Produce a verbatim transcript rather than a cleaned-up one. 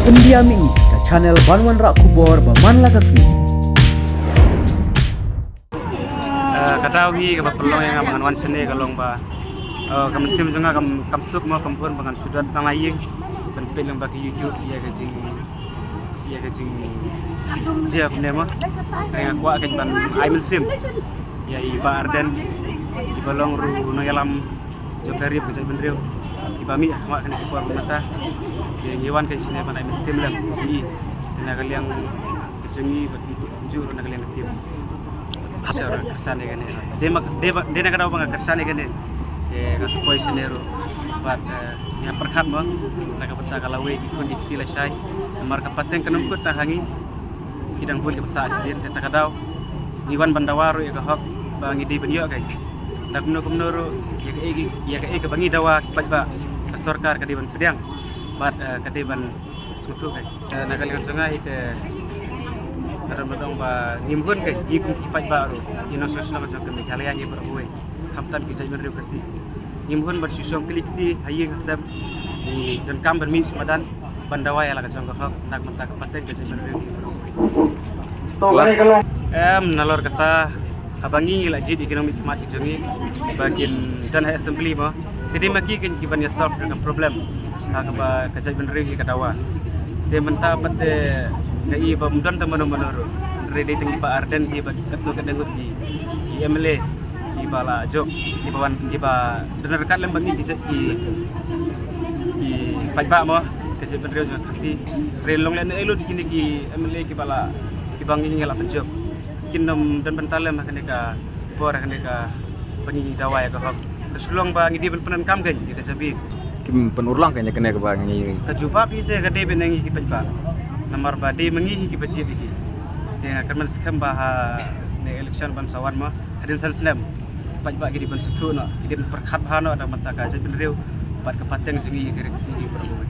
India Mih, ka channel ban wanrah khubor ba man la ka sngi. Eh, ka daw hi kaba pynlong ïa nga ba ngan wan shane ka long ba, eh, ka mynsiem jong nga kam, kam suk mo, kam bun ba ngan shu don tang ha ïing ban peit lyngba ka YouTube ïa ka jing, ïa ka jing, jia kumne mo. Nga kwah kan ban ai mynsiem ïa i Bah Ardent, i ba long ruh u nongïalam jong ka ri ka jaitbynriew, i ba mih ha kane ka por mynta. Ngi wan kan shane ban ai mynsiem lem ïa i na ka liang ka jong i bad kumjuh ruh na ka liang ka team. Sha kyrshan ïa kane. Dei ma, dei ba, dei na ka daw ba nga kyrshan ïa kane. Te nga shu poi shane ruh bad, eh, nga pyrkhat mo na ka bynta ka lawei ki khun ki kti lashai. Namar ka pateng ka nongkut tang ha ngi. Ki dang bun kiba sah shadien, te ta ka daw ngi wan ban dawa ruh ïa ka hok ba ngi dei ban ïoh kai. Da kumno kumno ruh ïa kaei, ïa kaei kaba ngi dawa ki paidbah, ka sorkar ka dei ban pdiang bad, eh, ka dei ban sngewthuh kai. Eh, na ka liang jong nga hi te ka don ba dang ba ngim hun kai, ngi kum ki paidbah ruh, ngi nongshong shnong jong ka Meghalaya ngi baroh kawei, khamtam ki jaitbynriew Khasi. Ngim hun ban shu shong kylli kti ha ïing ha sem. Ngi donkam ban mih sha madan ban dawa ïa la ka jong ka hok na ka bynta ka pateng ka jaitbynriew ngi baroh kawei. Em, nalor kata, haba ngi la jied ïa ki nongmihkhmat ki jong ngi ba kin don ha assembly mo, te dei ma ki kin, ki ban ïa solve ka problem ha kaba ka jaitbynriew hi ka dawa. Te mynta pat te nga i ba ym don tang mano mano ruh, hynrei dei tang i Bah Ardent hi bad katno katne ngut ki, ki M L A ki ba la jop, ki ba wan, ki ba don ryngkat lem bad ngi ki jait ki, ki paidbah mo, ka jaitbynriew jong Khasi. Hynrei long lehnohei lut kine ki M L A ki ba la, ki ba ngi, ngi la pynjop. Kin ym don bynta lem ha kane ka por, ha kane kaba ngi dawa ïa ka hok. Ka shu long ba ngi dei ban pyndonkam kein ïa ka jabi. Kim pynurlong kein ïa kane kaba ngi. Ka jubab hi te ka dei ban ngi ki paidbah. Namar ba dei ma ngi hi kiba jied ïa ki. Te nga kyrmen skhem ba ha ne election ban sa wan mo, hadien san snem, paidbah ki dei ban sngewthuh noh, ki dei ban pyrkhat bha noh da ka bynta ka jaitbynriew bad ka pateng jong ngi ïa ka ri Khasi baroh kawei.